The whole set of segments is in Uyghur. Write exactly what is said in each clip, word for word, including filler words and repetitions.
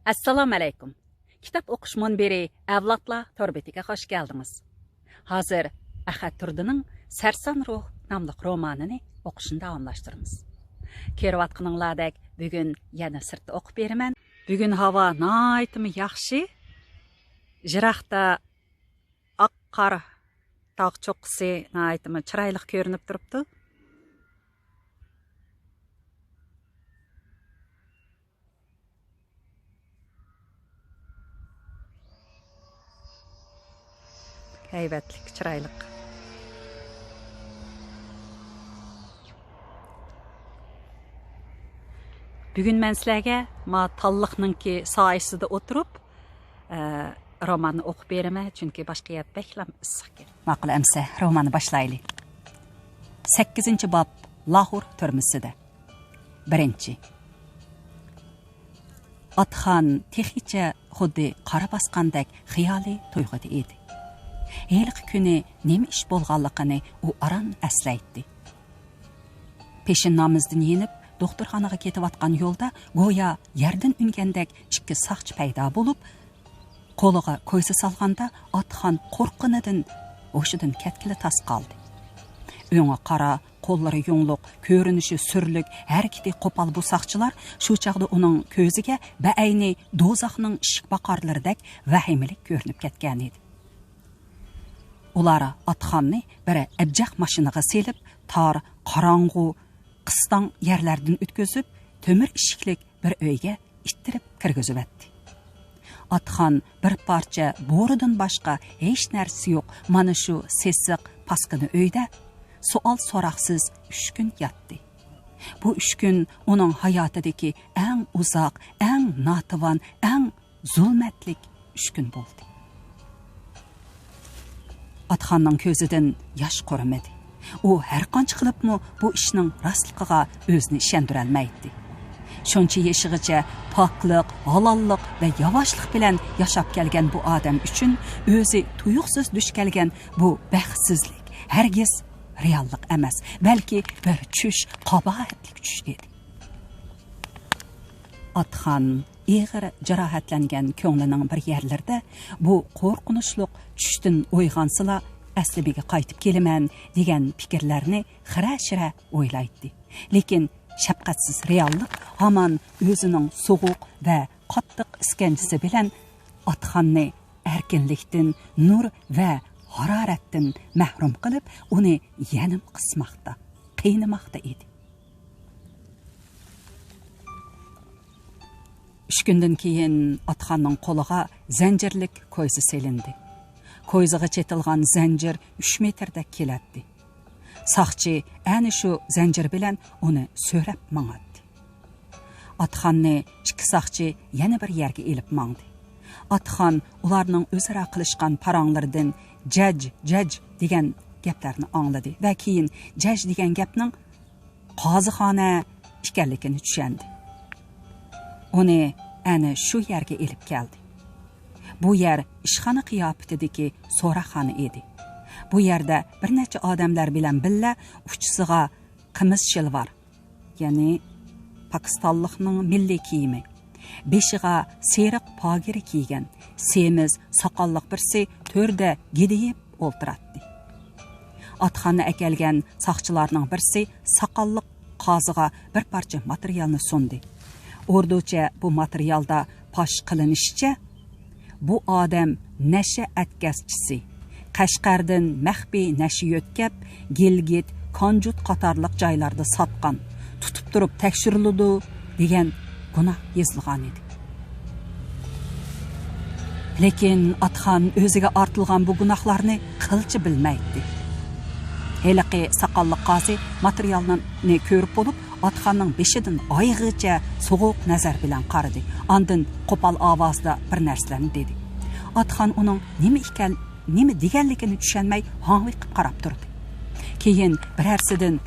ئەسسالامۇئەلەيكۇم. كىتاب ئوقۇش مۇنبىرى ئەۋلادلار تور بېتىگە خۇش كەلدىڭىز. ھازىر ئەخەت تۇردىنىڭ سەرسان روھ ناملىق رومانىنى ئوقۇشنى داۋاملاشتۇرىمىز. كۆرۈۋاتقىنىڭلاردەك بۈگۈن يەنە سىرتتا ئوقۇپ بېرىمەن. بۈگۈن ھاۋا ناھايىتىمۇ ياخشى. يىراقتا ئاق قار تاغ چوققىسى ناھايىتىمۇ چىرايلىق كۆرۈنۈپ تۇرۇپتۇ. ھەيۋەتلىك، چىرايلىق. بۈگۈن مەن سىلەرگە ما تاللىقنىڭكى سايىسىدا ئولتۇرۇپ، ئە، روماننى ئوقۇپ بېرىمەن، چۈنكى باشقا يەر بەكلا ئىسسىق ئىكەن. ماقۇل، ئەمسە روماننى باشلايلى. سەككىزىنچى باب، لاھور تۈرمىسىدە. بىرىنچى. ئاتخان تېخىچە خۇددى قارا باسقاندەك خىيالىي تۇيغۇدا ئىدى. ھېلىقى كۈنى نېمە ئىش بولغانلىقىنى ئۇ ئاران ئەسلەيتتى. پېشىن نامىزىدىن يېنىپ، دوختۇرخانىغا كېتىۋاتقان يولدا گويا يەردىن ئۈنگەندەك ئىككى ساقچى پەيدا بولۇپ، قولىغا كويزا سالغاندا، ئاتخان قورققىنىدىن ھوشىدىن كەتكىلى تاس قالدى. ئۆڭى قارا، قوللىرى يۇڭلۇق، كۆرۈنۈشى سۈرلۈك، ھەرىكىتى قوپال بۇ ساقچىلار شۇ چاغدا ئۇنىڭ كۆزىگە بەئەينى دوزاخنىڭ ئىشىك پاقارلىرىدەك ۋەھىمىلىك كۆرۈنۈپ كەتكەنىدى. ئۇلار ئاتخاننى بىر ئەبجەق ماشىنىغا سېلىپ، تار، قاراڭغۇ، قىستاڭ يەرلەردىن ئۆتكۈزۈپ، تۆمۈر ئىشىكلىك بىر ئۆيگە ئىتتىرىپ كىرگۈزۈۋەتتى. ئاتخان بىر پارچە بورىدىن باشقا ھېچ نەرسىسى يوق مانا شۇ سېسىق، پاسكىنا ئۆيدە سوئال-سوراقسىز ئۈچ كۈن ياتتى. بۇ ئۈچ كۈن ئۇنىڭ ھاياتىدىكى ئەڭ ئۇزاق، ئەڭ ناتىۋان، ئەڭ زۇلمەتلىك ئۈچ كۈن بولدى. ئاتخاننىڭ كۆزىدىن ياش قۇرۇمىدى. ئۇ ھەرقانچە قىلىپمۇ بۇ ئىشنىڭ راستلىقىغا ئۆزىنى ئىشەندۈرەلمەيتتى. شۇنچە يېشىغىچە پاكلىق، ھالاللىق ۋە ياۋاشلىق بىلەن ياشاپ كەلگەن بۇ ئادەم ئۈچۈن ئۆزى تۇيۇقسىز دۇچ كەلگەن بۇ بەختسىزلىك ھەرگىز رېئاللىق ئەمەس، بەلكى بىر چۈش، قاباھەتلىك چۈش ئىدى. ئاتخان ئېغىر جاراھەتلەنگەن كۆڭلىنىڭ بىر يەرلىرىدە بۇ قورقۇنچلۇق چۈشتىن ئويغانسىلا، ئەسلىمىگە قايتىپ كېلىمەن دېگەن پىكىرلەرنى خىرە-شىرە ئويلايتتى. لېكىن شەپقەتسىز رېئاللىق ھامان ئۆزىنىڭ سوغۇق ۋە قاتتىق ئىسكەنجىسى بىلەن ئاتخاننى ئەركىنلىكتىن، نۇر ۋە ھارارەتتىن مەھرۇم قىلىپ، ئۇنى يەنىمۇ قىسماقتا، قىينىماقتا ئىدى. ئۈچ كۈندىن كېيىن ئاتخاننىڭ قولىغا زەنجىرلىك كويزا سېلىندى. كويزىغا چېتىلغان زەنجىر ئۈچ مېتىردەك كېلەتتى. ساقچى ئەنە شۇ زەنجىر بىلەن ئۇنى سۆرەپ ماڭاتتى. ئاتخاننى ئىككى ساقچى يەنە بىر يەرگە ئېلىپ ماڭدى. ئاتخان ئۇلارنىڭ ئۆزئارا قىلىشقان پاراڭلىرىدىن جەج، جەج دېگەن گەپلەرنى ئاڭلىدى ۋە كېيىن جەج دېگەن گەپنىڭ قازىخانا ئىكەنلىكىنى چۈشەندى. ئۇنى ئەنە شۇ يەرگە ئېلىپ كەلدى. بۇ يەر ئىشخانا قىياپىتىدىكى سوراقخانا ئىدى. بۇ يەردە بىر نەچچە ئادەملەر بىلەن بىللە ئۇچىسىغا قىمىز شىلۋار، يەنى پاكىستانلىقنىڭ مىللىي كىيىمى، بېشىغا سېرىق پاگىرى كىيگەن، سېمىز ساقاللىق بىرسى تۆردە گىدىيىپ ئولتۇراتتى. ئاتخاننى ئەكەلگەن ساقچىلارنىڭ بىرسى ساقاللىق قازىغا بىر پارچە ماتېرىيالنى سۇندى. ئوردۇچە بۇ ماتېرىيالدا پاش قىلىنىشىچە، بۇ ئادەم نەشە ئەتكەسچىسى، قەشقەردىن مەخپىي نەشە يۆتكەپ، گىلگىت، كانجۇت قاتارلىق جايلاردا ساتقان، تۇتۇپ تۇرۇپ تەكشۈرۈلىدۇ، دېگەن گۇناھ يېزىلغانىدى. لېكىن ئاتخان ئۆزىگە ئارتىلغان بۇ گۇناھلارنى قىلچە بىلمەيتتى. ھېلىقى ساقاللىق قازى ماتېرىيالنى كۆرۈپ بولۇپ، ئاتخاننىڭ بېشىدىن ئايىغىچە سوغۇق نەزەر بىلەن قارىدى. ئاندىن قوپال ئاۋازدا بىر نەرسىلەرنى دېدى. ئاتخان ئۇنىڭ نېمە ئىكەن، نېمە دېگەنلىكىنى چۈشەنمەي ھاڭۋېقىپ قاراپ تۇردى. كېيىن بىرەرسىدىن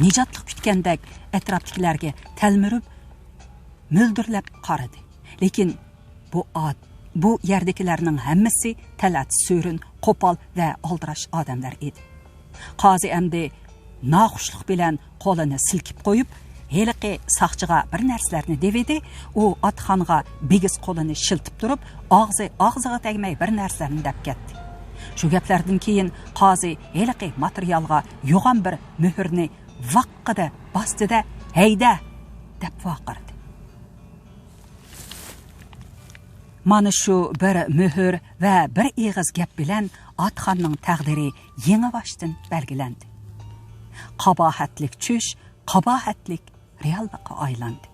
نىجاتلىق كۈتكەندەك ئەتراپتىكىلەرگە تەلمۈرۈپ، مۆلدۈرلەپ قارىدى. لېكىن بۇ ئات-، بۇ يەردىكىلەرنىڭ ھەممىسى تەلەت، سۆرۈن، قوپال ۋە ئالدىراش ئادەملەر ئىدى. قازى ئەمدى ناخۇشلۇق بىلەن قولىنى سىلكىپ قويۇپ، ھېلىقى ساقچىغا بىر نەرسىلەرنى دېۋىدى، ئۇ ئاتخانغا بىگىز قولىنى شىلتىپ تۇرۇپ، ئاغزى ئاغزىغا تەگمەي بىر نەرسىلەرنى دەپ كەتتى. شۇ گەپلەردىن كېيىن قازى ھېلىقى ماتېرىيالغا يوغان بىر مۆھۈرنى ۋاققىدە باستى-دە، «ھەيدە!» دەپ ۋارقىرىدى. مانا شۇ بىر مۆھۈر ۋە بىر ئېغىز گەپ بىلەن ئاتخاننىڭ تەقدىرى يېڭىباشتىن بەلگىلەندى. قاباھەتلىك چۈش قاباھەتلىك رېئاللىققا ئايلاندى.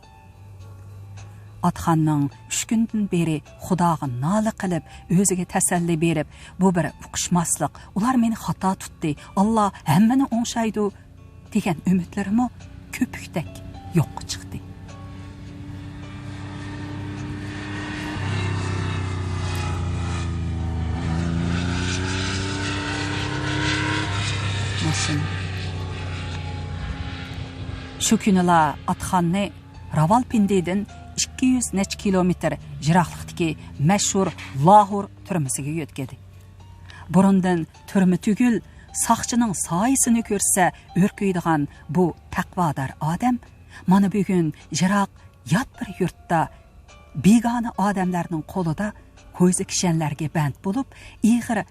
ئاتخاننىڭ ئۈچ كۈندىن بېرى خۇداغا نالە قىلىپ، ئۆزىگە تەسەللى بېرىپ، «بۇ بىر ئۇقۇشماسلىق، ئۇلار مېنى خاتا تۇتتى، ئاللا ھەممىنى ئوڭشايدۇ» دېگەن ئۈمىدلىرىمۇ كۆپۈكتەك يوققا چىقتى. شۇ كۈنىلا ئاتخاننى راۋالپىندىدىن ئىككى يۈز نەچچە كىلومېتىر يىراقلىقتىكى مەشھۇر لاھور تۈرمىسىگە يۆتكىدى. بۇرۇندىن تۈرمە تۈگۈل، ساقچىنىڭ سايىسىنى كۆرسە ئۈركۈيدىغان بۇ تەقۋادار ئادەم مانا بۈگۈن يىراق، يات بىر يۇرتتا بىگانە ئادەملەرنىڭ قولىدا كويزا كىشەنلەرگە بەند بولۇپ، ئېغىر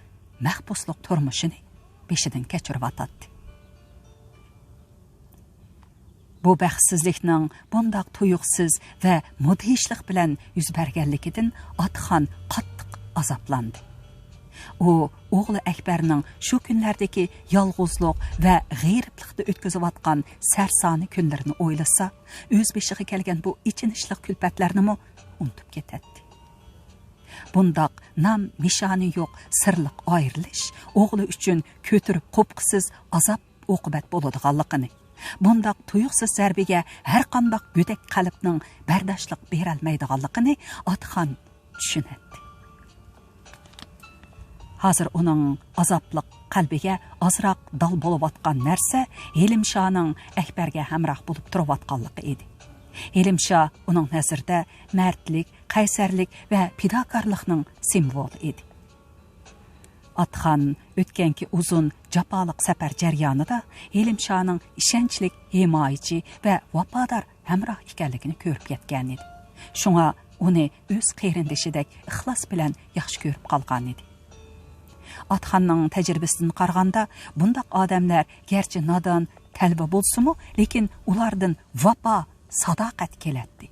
مەھبۇسلۇق تۇرمۇشىنى بېشىدىن كەچۈرۈۋاتاتتى. بۇ بەختسىزلىكنىڭ بۇنداق تۇيۇقسىز ۋە مۇدھىشلىق بىلەن يۈز بەرگەنلىكىدىن ئاتخان قاتتىق ئازابلاندى. ئۇ ئوغلى ئەكبەرنىڭ شۇ كۈنلەردىكى يالغۇزلۇق ۋە غېرىبلىقتا ئۆتكۈزۈۋاتقان سەرسانە كۈنلىرىنى ئويلىسا، ئۆز بېشىغا كەلگەن بۇ ئېچىنىشلىق كۈلپەتلەرنىمۇ ئۇنتۇپ كېتەتتى. بۇنداق نام-نىشانى يوق سىرلىق ئايرىلىش ئوغلى ئۈچۈن كۆتۈرۈپ قوپقۇسىز ئازاب ئوقۇبەت بولىدىغانلىقىنى، بۇنداق تۇيۇقسىز زەربىگە ھەرقانداق گۆدەك قەلبنىڭ بەرداشلىق بېرەلمەيدىغانلىقىنى ئاتخان چۈشىنەتتى. ھازىر ئۇنىڭ ئازابلىق قەلبىگە ئازراق دال بولۇۋاتقان نەرسە ھېلىمشانىڭ ئەكبەرگە ھەمراھ بولۇپ تۇرۇۋاتقانلىقى ئىدى. ھېلىمشا ئۇنىڭ نەزىرىدە مەردلىك، قەيسەرلىك ۋە پىداكارلىقنىڭ سىمۋولى ئىدى. ئاتخان ئۆتكەنكى ئۇزۇن جاپالىق سەپەر جەريانىدا ھېلىمشانىڭ ئىشەنچلىك ھىمايىچى ۋە ۋاپادار ھەمراھ ئىكەنلىكىنى كۆرۈپ يەتكەنىدى. شۇڭا ئۇنى ئۆز قېرىندىشىدەك ئىخلاس بىلەن ياخشى كۆرۈپ قالغانىدى. ئاتخاننىڭ تەجرىبىسىدىن قارىغاندا، بۇنداق ئادەملەر گەرچە نادان، تەلۋە بولسىمۇ، لېكىن ئۇلاردىن ۋاپا، ساداقەت كېلەتتى.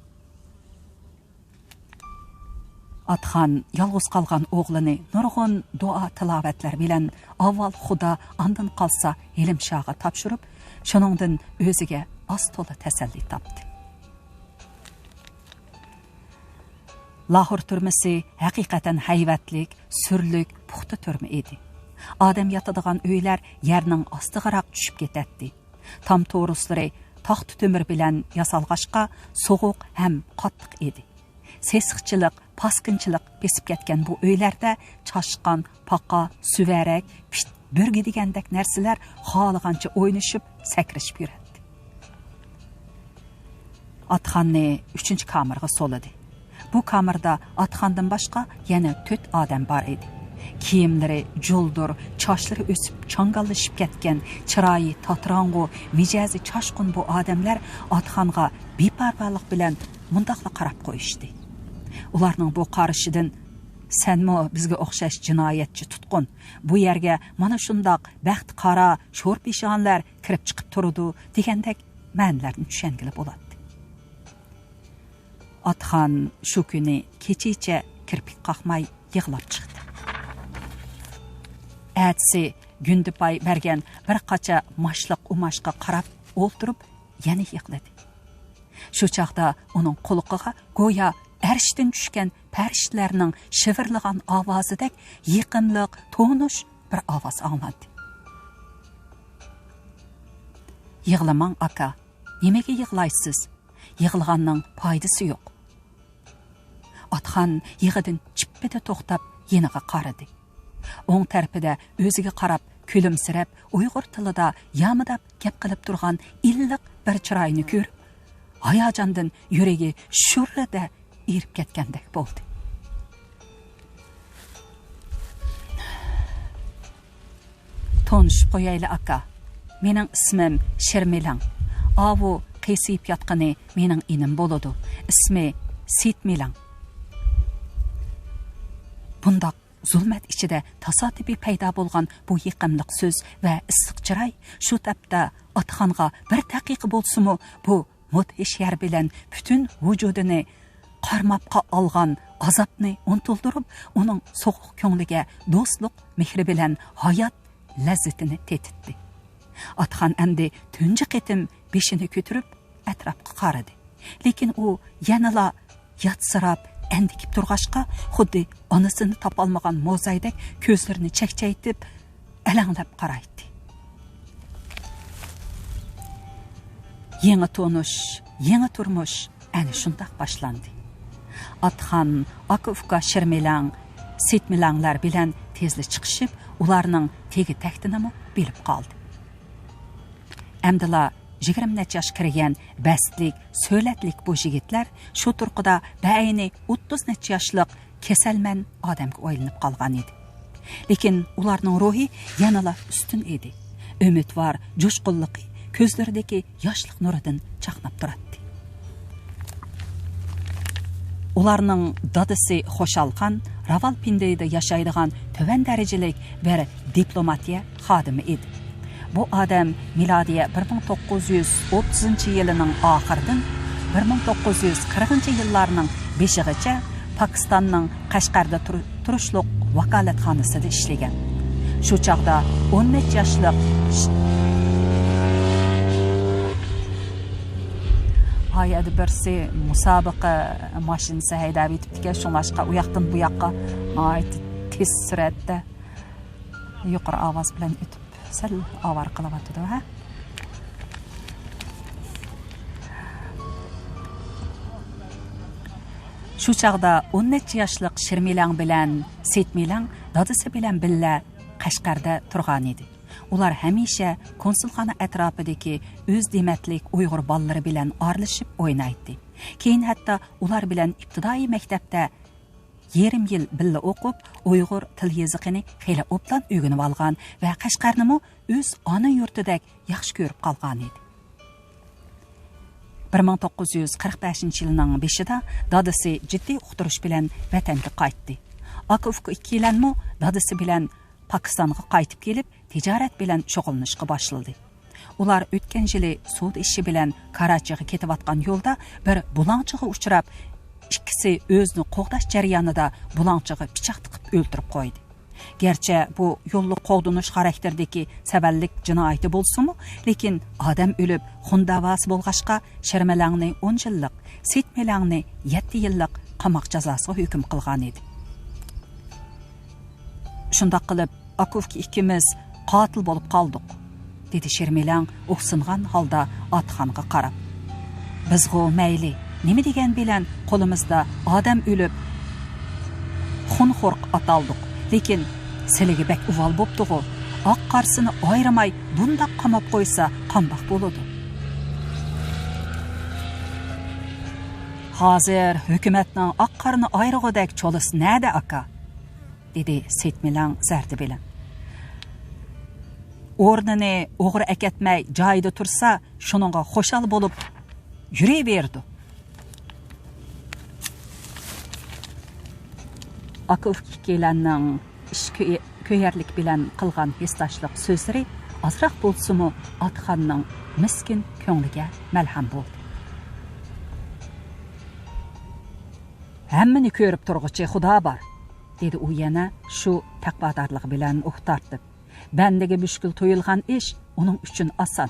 ئاتخان يالغۇز قالغان ئوغلىنى نۇرغۇن دۇئا-تىلاۋەتلەر بىلەن ئاۋۋال خۇدا، ئاندىن قالسا ھېلىمشاغا تاپشۇرۇپ، شۇنىڭدىن ئۆزىگە ئاز-تولا تەسەللى تاپتى. لاھور تۈرمىسى ھەقىقەتەن ھەيۋەتلىك، سۈرلۈك، پۇختا تۈرمە ئىدى. ئادەم ياتىدىغان ئۆيلەر يەرنىڭ ئاستىغىراق چۈشۈپ كېتەتتى. تام تورۇسلىرى تاختا تۆمۈر بىلەن ياسالغاچقا، سوغۇق ھەم قاتتىق ئىدى. سېسىقچىلىق، پاسكىنىچىلىق بېسىپ كەتكەن بۇ ئۆيلەردە چاشقان، پاقا، سۈۋەرەك، پىت، بۆرگە دېگەندەك نەرسىلەر خالىغانچە ئوينىشىپ، سەكرىشىپ يۈرەتتى. ئاتخاننى ئۈچىنچى كامېرغا سولىدى. بۇ كامېردا ئاتخاندىن باشقا يەنە تۆت ئادەم بار ئىدى. كىيىملىرى جۇلدۇر، چاچلىرى ئۆسۈپ، چاڭگاللىشىپ كەتكەن، چىرايى تاتىراڭغۇ، مىجەزى چاشقۇن بۇ ئادەملەر ئاتخانغا بىپەرۋالىق بىلەن مۇنداقلا قاراپ قويۇشتى. ئۇلارنىڭ بۇ قارىشىدىن، «سەنمۇ بىزگە ئوخشاش جىنايەتچى تۇتقۇن، بۇ يەرگە مانا شۇنداق بەختى قارا، شور پېشانىلەر كىرىپ چىقىپ تۇرىدۇ» دېگەندەك مەنىلەرنى چۈشەنگىلى بولاتتى. ئاتخان شۇ كۈنى كېچىچە كىرپىك قاقماي يىغلاپ چىقتى. ئەتىسى گۈندىپاي بەرگەن بىر قاچا ماشلىق ئۇماچقا قاراپ ئولتۇرۇپ يەنە يىغلىدى. شۇ چاغدا ئۇنىڭ قۇلىقىغا گويا ئەرشتىن چۈشكەن پەرىشتىلەرنىڭ شىۋىرلىغان ئاۋازىدەك يېقىملىق، تونۇش بىر ئاۋاز ئاڭلاندى. «يىغلىماڭ، ئاكا. نېمىگە يىغلايسىز؟ يىغلىغاننىڭ پايدىسى يوق.» ئاتخان يىغىدىن چىپپىدە توختاپ، يېنىغا قارىدى. ئوڭ تەرىپىدە ئۆزىگە قاراپ كۈلۈمسىرەپ، ئۇيغۇر تىلىدا يامىداپ گەپ قىلىپ تۇرغان ئىللىق بىر چىراينى كۆرۈپ، ھاياجاندىن يۈرىكى شۇررىدە ئېرىپ كەتكەندەك بولدى. «تونۇشۇپ قويايلى، ئاكا. مېنىڭ ئىسمىم شىرمىلىڭ. ئاۋۇ قېسىيىپ ياتقىنى مېنىڭ ئىنىم بولىدۇ. ئىسمى سېيىت مېلىڭ. بۇنداق زۇلمەت ئىچىدە تاسادىپىي پەيدا بولغان بۇ يېقىملىق سۆز ۋە ئىسسىق چىراي شۇ تاپتا ئاتىخانغا بىر دەقىقە بولسىمۇ بۇ مۇدھىش يار بىلەن پۈتۈن ۋۇجۇدىنى قارماپقا ئالغان ئازابنى ئۇنتۇلدۇرۇپ، ئۇنىڭ سوغۇق كۆڭلىگە دوستلۇق مېھرى بىلەن ھايات لەززىتىنى تېتىتتى. ئاتىخان ئەمدى تۇنجى قېتىم بېشىنى كۆتۈرۈپ ئەتراپقا قارىدى. لېكىن ئۇ يەنىلا ياتسىراپ، ئەندىكىپ تۇرغاچقا، خۇددى ئانىسىنى تاپالمىغان موزايدەك كۆزلىرىنى چەكچەيتىپ، ئەلەڭلەپ قارايتتى. يېڭى تونۇش، يېڭى تۇرمۇش ئەنە شۇنداق باشلاندى. ئاتىخان ئاكا-ئۇكا شىرمىلەڭ، سېيىتمىلەڭلەر بىلەن تېزلا چىقىشىپ، ئۇلارنىڭ تېگى-تەكتىنىمۇ بىلىپ قالدى. ئەمدىلا يىگىرمە نەچچە ياشقا كىرگەن بەستلىك، سۆلەتلىك بۇ يىگىتلەر شۇ تۇرقىدا بەئەينى ئوتتۇز نەچچە ياشلىق كېسەلمەن ئادەمگە ئايلىنىپ قالغان ئىدى. لېكىن ئۇلارنىڭ روھى يەنىلا ئۈستۈن ئىدى. ئۈمىدۋار جۇشقۇنلۇقى كۆزلىرىدىكى ياشلىق نۇرىدىن چاقناپ تۇراتتى. ئۇلارنىڭ دادىسى خۇشالخان راۋالپىندىدا ياشايدىغان تۆۋەن دەرىجىلىك بىر دىپلوماتىيە خادىمى ئىدى. بۇ ئادەم مىلادىيە بىر مىڭ توققۇز يۈز ئوتتۇزىنچى يىلىنىڭ ئاخىرىدىن بىر مىڭ توققۇز يۈز قىرىقىنچى يىللارنىڭ بېشىغىچە پاكىستاننىڭ قەشقەردە تۇر-، تۇرۇشلۇق ۋاكالەتخانىسىدا ئىشلىگەن. شۇ چاغدا ئون نەچچە ياشلىق ش-، ھايەدە بىرسى مۇسابىقە ماشىنىسى ھەيدەپ ئۆتۈپتىكەن، شۇڭلاشقا ئۇ ياقتىن بۇ ياققا ناھايىتى تېز سۈرئەتتە يۇقىرى ئاۋاز بىلەن ئۆتۈپ، سەل ئاۋارە قىلىۋاتىدۇ، ھە؟ شۇ چاغدا ئون نەچچە ياشلىق شىرمىلەڭ بىلەن سېيىتمىلەڭ دادىسى بىلەن بىللە قەشقەردە تۇرغانىدى. ئۇلار ھەمىشە كونسۇلخانا ئەتراپىدىكى ئۆز دېمەتلىك ئۇيغۇر بالىلىرى بىلەن ئارىلىشىپ ئوينايتتى. كېيىن ھەتتا ئۇلار بىلەن ئىپتىدائىي مەكتەپتە يېرىم يىل بىللە ئوقۇپ، ئۇيغۇر تىل يېزىقىنى خېلى ئوبدان ئۆگىنىۋالغان ۋە قەشقەرنىمۇ ئۆز ئانا يۇرتىدەك ياخشى كۆرۈپ قالغانىدى. بىر مىڭ توققۇز يۈز قىرىق بەشىنچى يىلنىڭ بېشىدا دادىسى جىددىي ئۇقتۇرۇش بىلەن ۋەتەنگە قايتتى. ئاكا-ئۇكا ئىككىيلەنمۇ دادىسى بىلەن پاكىستانغا قايتىپ كېلىپ، تىجارەت بىلەن شۇغۇللىنىشقا باشلىدى. ئۇلار ئۆتكەن يىلى سودا ئىشى بىلەن كاراچىغا كېتىۋاتقان يولدا بىر بۇلاڭچىغا ئۇچراپ، ئىككىسى ئۆزىنى قوغداش جەريانىدا بۇلاڭچىغا پىچاق تىقىپ ئۆلتۈرۈپ قويدى. گەرچە بۇ يوللۇق قوغدىنىش خاراكتېرىدىكى سەۋەنلىك جىنايىتى بولسىمۇ، لېكىن ئادەم ئۆلۈپ، خۇن داۋاسى بولغاچقا، شىرمىلەڭنى ئون يىللىق، سېيىتمىلەڭنى يەتتە يىللىق قاماق جازاسىغا ھۆكۈم قىلغانىدى. شۇنداق قىلىپ، ئاكا-ئۇكا ئىككىمىز قاتىل بولۇپ قالدۇق، دېدى شىرمىلەڭ ئۇھسىنغان ھالدا ئاتىخانغا قاراپ. بىزغۇ مەيلى، نېمە دېگەن بىلەن قولىمىزدا ئادەم ئۆلۈپ، خۇن خورۇق ئاتالدۇق. لېكىن سىلىگە بەك ئۇۋال بوپتىغۇ. ئاق قارىسىنى ئايرىماي بۇنداق قاماپ قويسا قانداق بولىدۇ؟ ھازىر ھۆكۈمەتنىڭ ئاق قارىنى ئايرىغۇدەك چولىسى نەدە، ئاكا؟ دېدى سېيىتمىلەڭ زەردە بىلەن. ئورنىنى ئوغرى ئەكەتمەي جايىدا تۇرسا، شۇنىڭغا خۇشال بولۇپ يۈرۈۋېرىدۇ. ئاكا-ئۇكا ئىككىيلەننىڭ ئىش كۆ-، كۆيەرلىك بىلەن قىلغان ھېسداشلىق سۆزلىرى ئازراق بولسىمۇ ئاتىخاننىڭ مىسكىن كۆڭلىگە مەلھەم بولدى. ھەممىنى كۆرۈپ تۇرغۇچى خۇدا بار، دېدى ئۇ يەنە شۇ تەقۋادارلىقى بىلەن ئۇھ تارتىپ. بەندىگە مۈشكۈل تۇيۇلغان ئىش ئۇنىڭ ئۈچۈن ئاسان.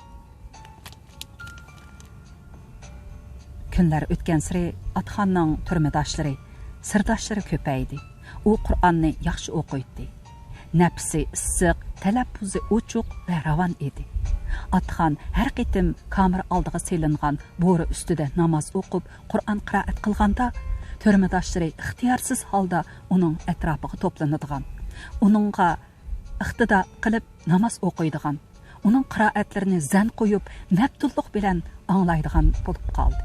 كۈنلەر ئۆتكەنسېرى ئاتىخاننىڭ تۈرمىداشلىرى، سىرداشلىرى كۆپەيدى. ئۇ قۇرئاننى ياخشى ئوقۇيتتى. نەپىسى ئىسسىق، تەلەپپۇزى ئوچۇق ۋە راۋان ئىدى. ئاتىخان ھەر قېتىم كامېر ئالدىغا سېلىنغان بورا ئۈستىدە ناماز ئوقۇپ، قۇرئان قىرائەت قىلغاندا، تۈرمىداشلىرى ئىختىيارسىز ھالدا ئۇنىڭ ئەتراپىغا توپلىنىدىغان، ئۇنىڭغا ئىقتىدا قىلىپ ناماز ئوقۇيدىغان، ئۇنىڭ قىرائەتلىرىنى زەن قويۇپ، مەپتۇنلۇق بىلەن ئاڭلايدىغان بولۇپ قالدى.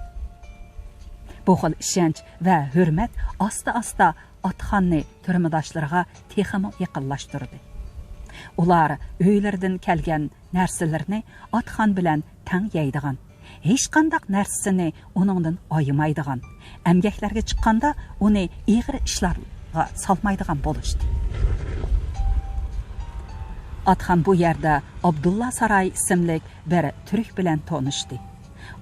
بۇ خىل ئىشەنچ ۋە ھۆرمەت ئاستا-ئاستا ئاتىخاننى تۈرمىداشلىرىغا تېخىمۇ يېقىنلاشتۇردى. ئۇلار ئۆيلىرىدىن كەلگەن نەرسىلىرىنى ئاتىخان بىلەن تەڭ يەيدىغان، ھېچقانداق نەرسىنى ئۇنىڭدىن ئايىمايدىغان، ئەمگەكلەرگە چىققاندا ئۇنى ئېغىر ئىشلارغا سالمايدىغان بولۇشتى. ئاتخان بۇ يەردە ئابدۇللا ساراي ئىسىملىك بىر تۈرك بىلەن تونۇشتى.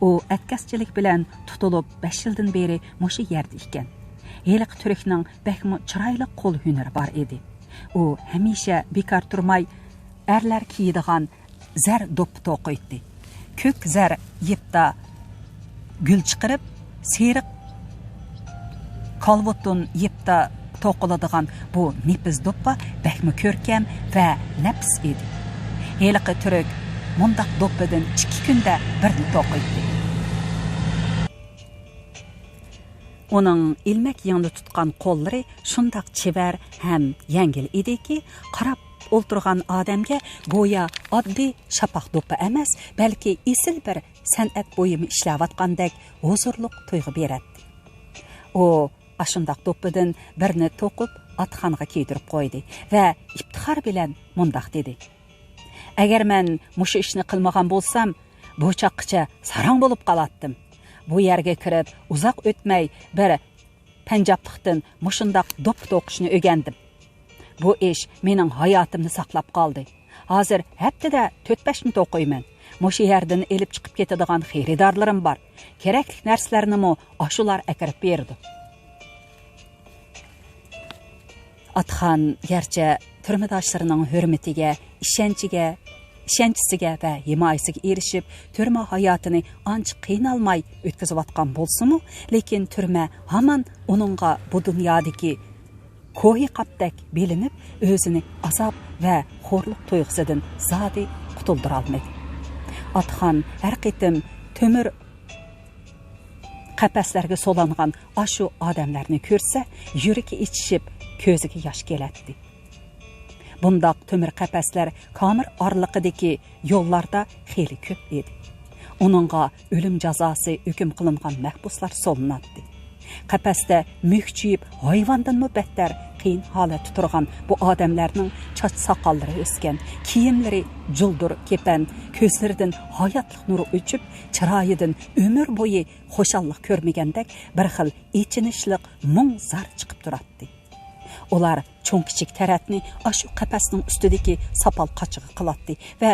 ئۇ ئەتكەسچىلىك بىلەن تۇتۇلۇپ، بەش يىلدىن بېرى مۇشۇ يەردە ئىكەن. ھېلىقى تۈركنىڭ بەكمۇ چىرايلىق قول ھۈنىرى بار ئىدى. ئۇ ھەمىشە بىكار تۇرماي، ئەرلەر كىيىدىغان زەر دوپپا توقۇيتتى. كۆك زەر يىپتا گۈل چىقىرىپ، سېرىق كالۋۇتۇن يىپتا توقۇلىدىغان بۇ نېپىز دوپپا بەكمۇ كۆركەم ۋە نەپىس ئىدى. ھېلىقى تۈرك مۇنداق دوپپىدىن ئىككى كۈندە بىرنى توقۇيتتى. ئۇنىڭ ئىلمەك يىڭنە تۇتقان قوللىرى شۇنداق چېۋەر ھەم يەڭگىل ئىدىكى، قاراپ ئولتۇرغان ئادەمگە گويا ئاددىي شاپاق دوپپا ئەمەس، بەلكى ئېسىل بىر سەنئەت بۇيۇمى ئىشلەۋاتقاندەك ھۇزۇرلۇق تۇيغۇ بېرەتتى. ئۇ ئاشۇنداق دوپپىدىن بىرنى توقۇپ، ئاتخانغا كىيدۈرۈپ قويدى ۋە ئىپتىخار بىلەن مۇنداق دېدى: «ئەگەر مەن مۇشۇ ئىشنى قىلمىغان بولسام، بۇ چاغقىچە ساراڭ بولۇپ قالاتتىم. بۇ يەرگە كىرىپ ئۇزاق ئۆتمەي، بىر پەنجابلىقتىن مۇشۇنداق دوپپا توقۇشنى ئۆگەندىم. بۇ ئىش مېنىڭ ھاياتىمنى ساقلاپ قالدى. ھازىر ھەپتىدە تۆت-بەشنى توقۇيمەن. مۇشۇ يەردىن ئېلىپ چىقىپ كېتىدىغان خېرىدارلىرىم بار. كېرەكلىك نەرسىلەرنىمۇ ئاشۇلار ئەكىرىپ بېرىدۇ.» ئاتخان گەرچە تۈرمىداشلىرىنىڭ ھۆرمىتىگە، ئىشەنچىگە، ئىشەنچىسىگە ۋە ھىمايىسىگە ئېرىشىپ، تۈرمە ھاياتىنى ئانچە قىينالماي ئۆتكۈزۈۋاتقان بولسىمۇ، لېكىن تۈرمە ھامان ئۇنىڭغا بۇ دۇنيادىكى كوھى قاپتەك بىلىنىپ، ئۆزىنى ئازاب ۋە خورلۇق تۇيغۇسىدىن زادى قۇتۇلدۇرالمىدى. ئاتخان ھەر قېتىم تۆمۈر قەپەسلەرگە سولانغان ئاشۇ ئادەملەرنى كۆرسە، يۈرىكى ئېچىشىپ، كۆزىگە ياش كېلەتتى. بۇنداق تۆمۈر قەپەسلەر كامېر ئارىلىقىدىكى يوللاردا خېلى كۆپ ئىدى. ئۇنىڭغا ئۆلۈم جازاسى ھۆكۈم قىلىنغان مەھبۇسلار سولىناتتى. قەپەستە مۈكچىيىپ، ھايۋاندىنمۇ بەتتەر قىيىن ھالەتتە تۇرغان بۇ ئادەملەرنىڭ چاچ ساقاللىرى ئۆسكەن، كىيىملىرى جۇلدۇر كېپەن، كۆزلىرىدىن ھاياتلىق نۇرى ئۆچۈپ، چىرايىدىن ئۆمۈر بويى خۇشاللىق كۆرمىگەندەك بىر خىل ئېچىنىشلىق مۇڭ-زار چىقىپ تۇراتتى. ئۇلار چوڭ-كىچىك تەرەتنى ئاشۇ قەپەسنىڭ ئۈستىدىكى ساپال قاچىغا قىلاتتى ۋە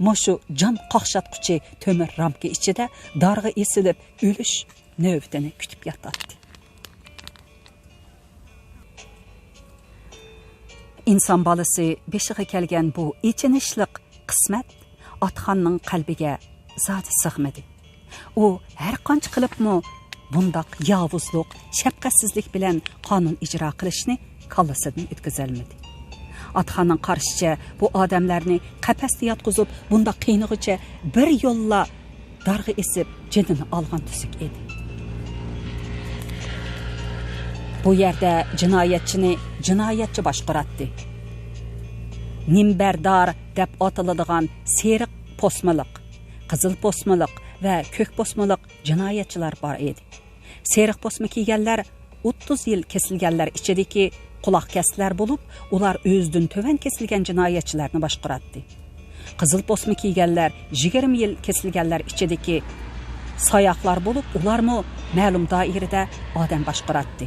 مۇشۇ جان قاقشاتقۇچى تۆمۈر رامكا ئىچىدە دارغا ئېسىلىپ ئۆلۈش نۆۋىتىنى كۈتۈپ ياتاتتى. ئىنسان بالىسى بېشىغا كەلگەن بۇ ئېچىنىشلىق قىسمەت ئاتخاننىڭ قەلبىگە زادى سىغمىدى. ئۇ ھەر قانچە قىلىپمۇ بۇنداق ياۋۇزلۇق، شەپقەتسىزلىك بىلەن قانۇن ئىجرا قىلىشنى كاللىسىدىن ئۆتكۈزەلمىدى. ئاتخاننىڭ قارىشىچە، بۇ ئادەملەرنى قەپەستە ياتقۇزۇپ، بۇنداق قىينىغۇچە بىر يوللا دارغا ئېسىپ، جېنىنى ئالغان تۈزۈك ئىدى. بۇ يەردە جىنايەتچىنى جىنايەتچى باشقۇراتتى. نىمبەردار دەپ ئاتىلىدىغان سېرىق پوسمىلىق، قىزىل پوسمىلىق ۋە كۆك پوسمىلىق جىنايەتچىلەر بار ئىدى. سېرىق پوسما كىيگەنلەر ئوتتۇز يىل كېسىلگەنلەر ئىچىدىكى قۇلاق كەسلەر بولۇپ، ئۇلار ئۆزىدىن تۆۋەن كېسىلگەن جىنايەتچىلەرنى باشقۇراتتى. قىزىل پوسما كىيگەنلەر يىگىرمە يىل كېسىلگەنلەر ئىچىدىكى ساياقلار بولۇپ، ئۇلارمۇ مەلۇم دائىرىدە ئادەم باشقۇراتتى.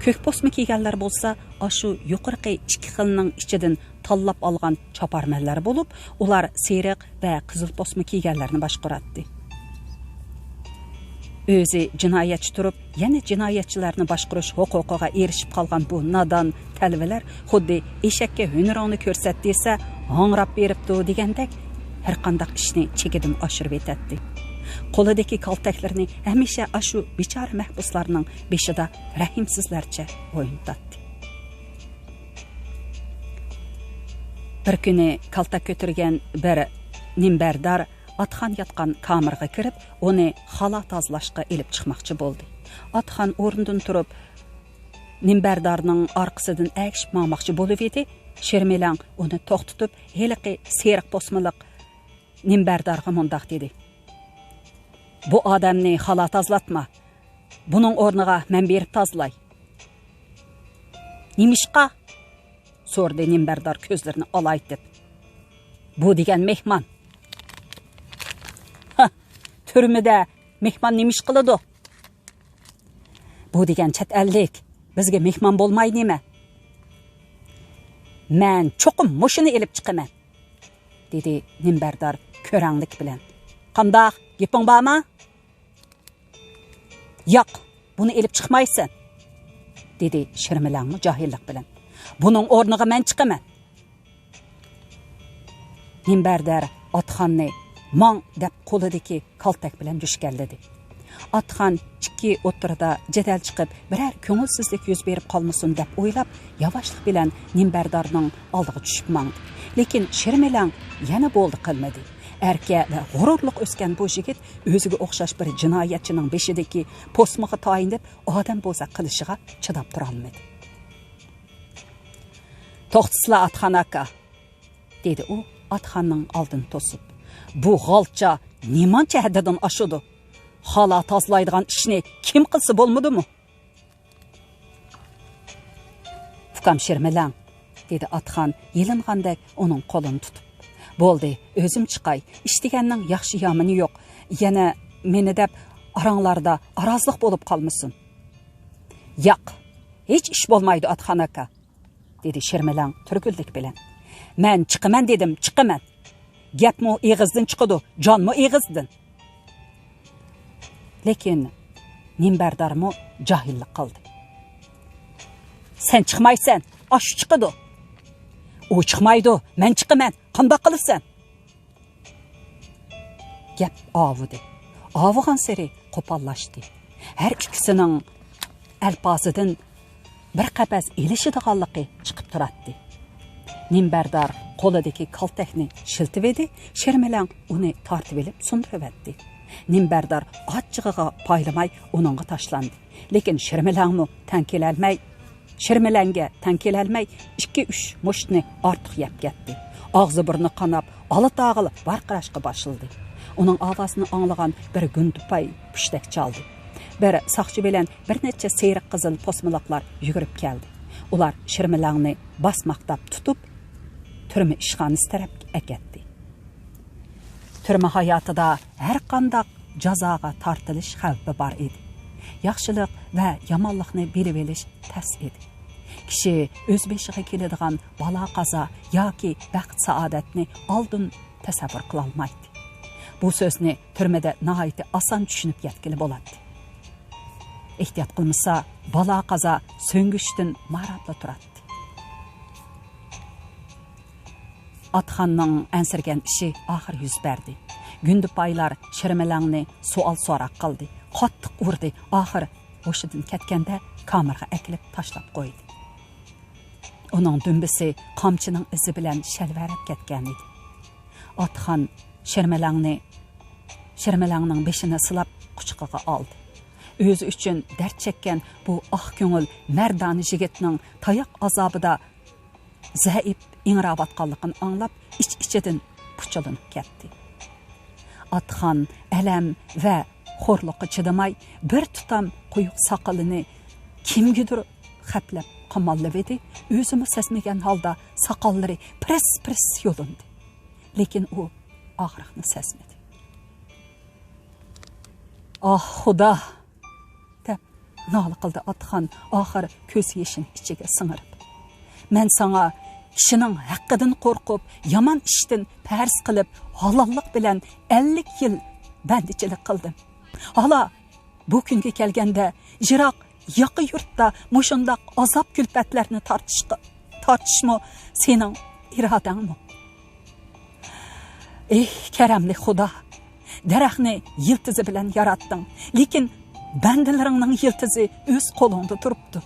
كۆك پوسما كىيگەنلەر بولسا ئاشۇ يۇقىرىقى ئىككى خىلنىڭ ئىچىدىن تاللاپ ئالغان چاپارمەنلەر بولۇپ، ئۇلار سېرىق ۋە قىزىل پوسما كىيگەنلەرنى باشقۇراتتى. ئۆزى جىنايەتچى تۇرۇپ، يەنە جىنايەتچىلەرنى باشقۇرۇش ھوقۇقىغا ئېرىشىپ قالغان بۇ نادان تەلۋىلەر خۇددى ئېشەككە ھۈنىرىڭنى كۆرسەت دېسە، ھاڭراپ بېرىپتۇ دېگەندەك، ھەرقانداق ئىشنى چېكىدىن ئاشۇرۇۋېتەتتى. قولىدىكى كالتەكلىرىنى ھەمىشە ئاشۇ بىچارە مەھبۇسلارنىڭ بېشىدا رەھىمسىزلەرچە ئوينىتاتتى. بىر كۈنى كالتا كۆتۈرگەن بىر نىمبەردار ئاتخان ياتقان كامېرغا كىرىپ، ئۇنى خالا تازىلاشقا ئېلىپ چىقماقچى بولدى. ئاتخان ئورنىدىن تۇرۇپ، نىمبەردارنىڭ ئارقىسىدىن ئەگىشىپ ماڭماقچى بولۇۋىدى، شېرمىلەڭ ئۇنى توختىتىپ، ھېلىقى سېرىق پوسمىلىق نىمبەردارغا مۇنداق دېدى: «بۇ ئادەمنى خالا تازىلاتما. بۇنىڭ ئورنىغا مەن بېرىپ تازىلاي.» «نېمىشقا؟» سورىدى نىمبەردار كۆزلىرىنى ئالايتىپ. «بۇ دېگەن مېھمان.» «ھە، تۈرمىدە مېھمان نېمە ئىش قىلىدۇ؟ بۇ دېگەن چەت ئەللىك بىزگە مېھمان بولماي نېمە؟ مەن چوقۇم مۇشۇنى ئېلىپ چىقىمەن، دېدى نېمبەردار كۆرەڭلىك بىلەن. قانداق، گېپىڭ بارمۇ؟ ياق، بۇنى ئېلىپ چىقمايسەن، دېدى شىرمىلەڭمۇ جاھىللىق بىلەن. بۇنىڭ ئورنىغا مەن چىقىمەن. نېمبەردار ئاتخاننى ماڭ دەپ قولىدىكى كالتەك بىلەن دۈشكەنلىدى. ئاتخان ئىككى ئوتتۇرىدا جېدەل چىقىپ، بىرەر كۆڭۈلسىزلىك يۈز بېرىپ قالمىسۇن دەپ ئويلاپ، ياۋاشلىق بىلەن نېمبەردارنىڭ ئالدىغا چۈشۈپ ماڭدى. لېكىن شىرمىلەڭ يەنە بولدى قىلمىدى. ئەركە ۋە غۇرۇرلۇق ئۆسكەن بۇ يىگىت ئۆزىگە ئوخشاش بىر جىنايەتچىنىڭ بېشىدىكى پوسمىغا تايىنىپ، ئادەم بوزەك قىلىشىغا چىداپ تۇرالمىدى. توختىسىلا، ئاتخان ئاكا، دېدى ئۇ ئاتخاننىڭ ئالدىنى توسۇپ. بۇ غالچا نېمانچە ھەددىدىن ئاشىدۇ؟ خالا تازىلايدىغان ئىشنى كىم قىلسا بولمىدىمۇ؟ ئۇكام شىرمىلەڭ، دېدى ئاتخان يېلىنغاندەك ئۇنىڭ قولىنى تۇتۇپ. بولدى، ئۆزۈم چىقاي. ئىش دېگەننىڭ ياخشى يامىنى يوق. يەنە مېنى دەپ ئاراڭلاردا ئارازلىق بولۇپ قالمىسۇن. ياق، ھېچ ئىش بولمايدۇ، ئاتخان ئاكا، دېدى شىرمىلەڭ تۈرگۈنلۈك بىلەن. مەن چىقىمەن دېدىم، چىقىمەن. گەپمۇ ئېغىزدىن چىقىدۇ، جانمۇ ئېغىزدىن. لېكىن نېمبەردارمۇ جاھىللىق قىلدى. سەن چىقمايسەن، ئاشۇ چىقىدۇ. ئۇ چىقمايدۇ، مەن چىقىمەن، قانداق قىلىسەن؟ گەپ ئاۋۇدى. ئاۋۇغانسېرى قوپاللاشتى. ھەر ئىككىسىنىڭ ئەلپازىدىن بىر قەپەس ئېلىشىدىغانلىقى چىقىپ تۇراتتى. نېمبەردار قولىدىكى كالتەكنى شىلتىۋىدى، شىرمىلەڭ ئۇنى تارتىۋېلىپ سۇندۇرۇۋەتتى. نېمبەردار ئاچچىقىغا پايلىماي ئۇنىڭغا تاشلاندى. لېكىن شىرمىلەڭمۇ تەڭ كېلەلمەي، شىرمىلەڭگە تەڭ كېلەلمەي، ئىككى-ئۈچ مۇشتنى ئارتۇق يەپ كەتتى. ئاغزى-بۇرنى قاناپ، ئالا-تاغىلا ۋارقىراشقا باشلىدى. ئۇنىڭ ئاۋازىنى ئاڭلىغان بىر گۇندىپاي پۇشتەك چالدى. بىر ساقچى بىلەن بىر نەچچە سېرىق-قىزىل پوسمىلىقلار يۈگۈرۈپ كەلدى. ئۇلار شىرمىلەڭنى باسماقداپ تۇتۇپ، تۈرمە ئىشخانىسى تەرەپكە ئەكەتتى. تۈرمە ھاياتىدا ھەرقانداق جازاغا تارتىلىش خەۋپى بار ئىدى. ياخشىلىق ۋە يامانلىقنى بىلىۋېلىش تەس ئىدى. كىشى ئۆز بېشىغا كېلىدىغان بالا-قازا ياكى بەخت-سائادەتنى ئالدىن تەسەۋۋۇر قىلالمايتتى. بۇ سۆزنى تۈرمىدە ناھايىتى ئاسان چۈشىنىپ يەتكىلى بولاتتى. ئېھتىيات قىلمىسا، بالا-قازا سۆڭگۈچتىن ماراپلا تۇراتتى. ئاتخاننىڭ ئەنسىرىگەن ئىشى ئاخىر يۈز بەردى. گۇندىپايلار شىرمىلەڭنى سوئال-سوراق قىلدى. قاتتىق ئۇردى. ئاخىر ھوشىدىن كەتكەندە كامېرغا ئەكېلىپ تاشلاپ قويدى. ئۇنىڭ دۈمبىسى قامچىنىڭ ئىزى بىلەن شەلۋەرەپ كەتكەن ئىدى. ئاتخان شىرمىلەڭنى، شىرمىلەڭنىڭ بېشىنى سىلاپ قۇچىقىغا ئالدى. ئۆزى ئۈچۈن دەرد چەككەن بۇ ئاق كۆڭۈل مەردانە يىگىتنىڭ تاياق ئازابىدا زەئىپ ئىڭراۋاتقانلىقىنى ئاڭلاپ، ئىچ-ئىچىدىن پۇچىلىنىپ كەتتى. ئاتخان ئەلەم ۋە خورلۇققا چىدىماي، بىر تۇتام قويۇق ساقىلىنى كىمگىدۇر خەپلەپ قاماللىۋىدى. ئۆزىمۇ سەزمىگەن ھالدا ساقاللىرى پىرس-پىرس يۇلۇندى. لېكىن ئۇ ئاغرىقنى سەزمىدى. ئاھ، خۇدا! دەپ نالە قىلدى ئاتخان ئاخىر كۆز يېشىنى ئىچىگە سىڭىرىپ. مەن ساڭا كىشىنىڭ ھەققىدىن قورقۇپ، يامان ئىشتىن پەرەز قىلىپ، ھالاللىق بىلەن ئەللىك يىل بەندىچىلىك قىلدىم. ھالا بۇ كۈنگە كەلگەندە يىراق ياقا يۇرتتا مۇشۇنداق ئازاب-كۈلپەتلەرنى تارتىشقا، تارتىشمۇ سېنىڭ ئىرادەڭمۇ؟ ئېھ، كەرەملىك خۇدا! دەرەخنى يىلتىزى بىلەن ياراتتىڭ، لېكىن بەندىلىرىڭنىڭ يىلتىزى ئۆز قولۇڭدا تۇرۇپتۇ.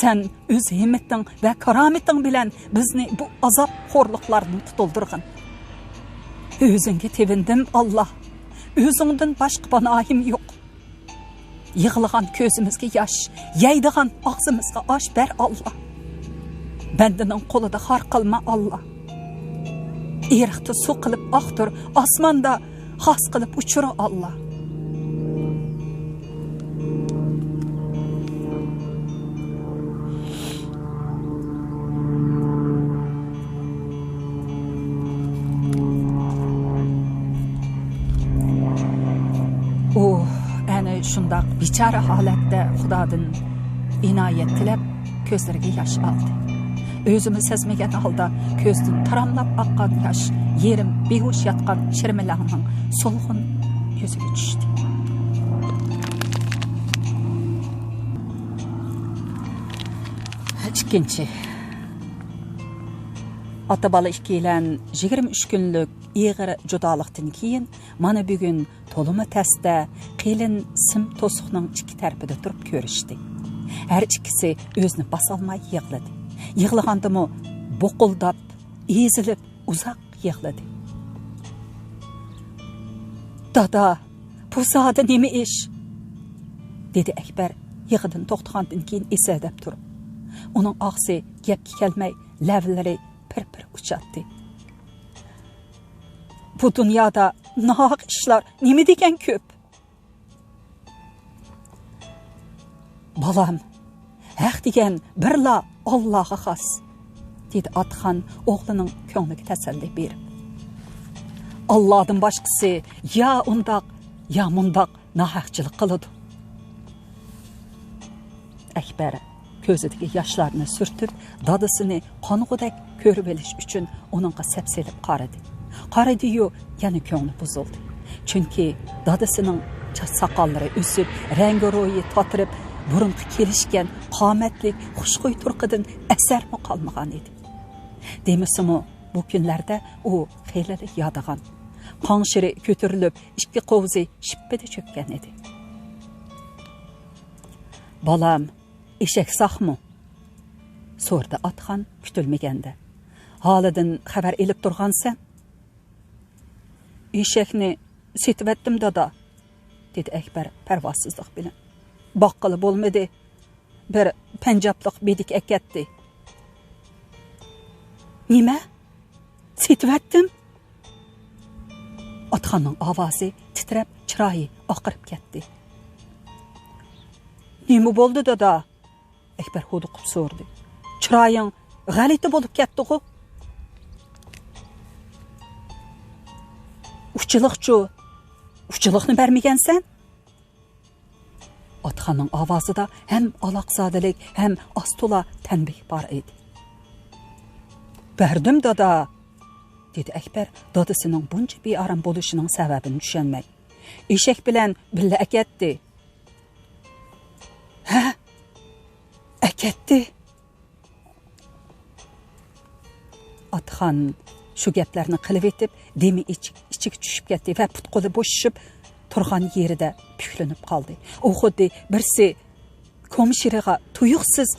سەن ئۆز ھىممىتىڭ ۋە كارامىتىڭ بىلەن بىزنى بۇ ئازاب خورلۇقلاردىن قۇتۇلدۇرغىن. ئۆزۈڭگە تېۋىندىم، ئاللا. ئۆزۈڭدىن باشقا پاناھىم يوق. يىغلىغان كۆزىمىزگە ياش، يەيدىغان ئاغزىمىزغا ئاش بەر، ئاللا. بەندىنىڭ قولىدا خار قالما، ئاللا. ئېرىقتا سۇ قىلىپ ئاقتۇر، ئاسماندا خاس قىلىپ ئۇچۇر، ئاللا. شۇنداق بىچارە ھالەتتە خۇدادىن ئىنايەت تىلەپ، كۆزلىرىگە ياش ئالدى. ئۆزىمۇ سەزمىگەن ھالدا كۆزدىن تاراملاپ ئاققان ياش يېرىم بىھوش ياتقان شىرمىلەڭنىڭ سولغۇن يۈزىگە چۈشتى. ئىككىنچى. ئاتا-بالا ئىككىيلەن يىگىرمە ئۈچ كۈنلۈك ئېغىر جۇدالىقتىن كېيىن، مانا بۈگۈن تولىمۇ تەستە قېلىن سىم توسۇقنىڭ ئىككى تەرىپىدە تۇرۇپ كۆرۈشتى. ھەر ئىككىسى ئۆزىنى باسالماي يىغلىدى. يىغلىغاندىمۇ بوقۇلداپ، ئېزىلىپ، ئۇزاق يىغلىدى. «دادا، بۇ زادى نېمە ئىش؟» دېدى ئەكبەر يىغىدىن توختىغاندىن كېيىن ئېسەدەپ تۇرۇپ. ئۇنىڭ ئاغزى گەپكە كەلمەي، لەۋلىرى پىر-پىر ئۇچاتتى. «بۇ دۇنيادا ناھەق ئىشلار نېمە دېگەن كۆپ!» «بالام، ھەق دېگەن بىرلا ئاللاغا خاس»، دېدى ئاتىخان ئوغلىنىڭ كۆڭلىگە تەسەللى بېرىپ. «ئاللادىن باشقىسى يا ئۇنداق، يا مۇنداق ناھەقچىلىك قىلىدۇ.» ئەكبەر كۆزىدىكى ياشلارنى سۈرتۈپ، دادىسىنى قانغۇدەك كۆرۈۋېلىش ئۈچۈن ئۇنىڭغا سەپسېلىپ قارىدى. قارىدىيۇ، يەنە كۆڭلى بۇزۇلدى. چۈنكى دادىسىنىڭ چاچ ساقاللىرى ئۆسۈپ، رەڭگى رويى تاتىرىپ، بۇرۇنقى كېلىشكەن قامەتلىك خۇشخۇي تۇرقىدىن ئەسەرمۇ قالمىغان ئىدى. دېمىسىمۇ، بۇ كۈنلەردە ئۇ خېلىلا يادىغان. قاڭشىرى كۆتۈرۈلۈپ، ئىككى قوۋزى شىپپىدە چۆككەن ئىدى. «بالام، ئېشەك ساقمۇ؟» سورىدى ئاتىخان كۈتۈلمىگەندە. «ھالىدىن خەۋەر ئېلىپ تۇرغانسەن؟» «ئېشەكنى سېتىۋەتتىم، دادا»، دېدى ئەكبەر پەرۋاسىزلىق بىلەن. «باققىلى بولمىدى. بىر پەنجابلىق بېدىك ئەكەتتى.» «نېمە؟ سېتىۋەتتىم؟» ئاتىخاننىڭ ئاۋازى تىترەپ، چىرايى ئاقىرىپ كەتتى. «نېمە بولدى، دادا؟» ئەكبەر ھودۇقۇپ سورىدى. «چىرايىڭ غەلىتە بولۇپ كەتتىغۇ.» «ئۇچىلىقچۇ؟ ئۇچىلىقنى بەرمىگەنسەن؟» ئاتىخاننىڭ ئاۋازىدا ھەم ئالاقزادىلىك، ھەم ئاز-تولا تەنبىھ بار ئىدى. «بەردىم، دادا»، دېدى ئەكبەر دادىسىنىڭ بۇنچە بىئارام بولۇشىنىڭ سەۋەبىنى چۈشەنمەي. «ئېشەك بىلەن بىللە ئەكەتتى.» «ھە، ئەكەتتى.» ئاتىخان شۇ گەپلەرنى قىلىۋېتىپ، دېمى ئىچ-، ئىچىگە چۈشۈپ كەتتى ۋە پۇت-قولى بوشىشىپ، تۇرغان يېرىدە پۈكلىنىپ قالدى. ئۇ خۇددى بىرسى كومشىرىغا تۇيۇقسىز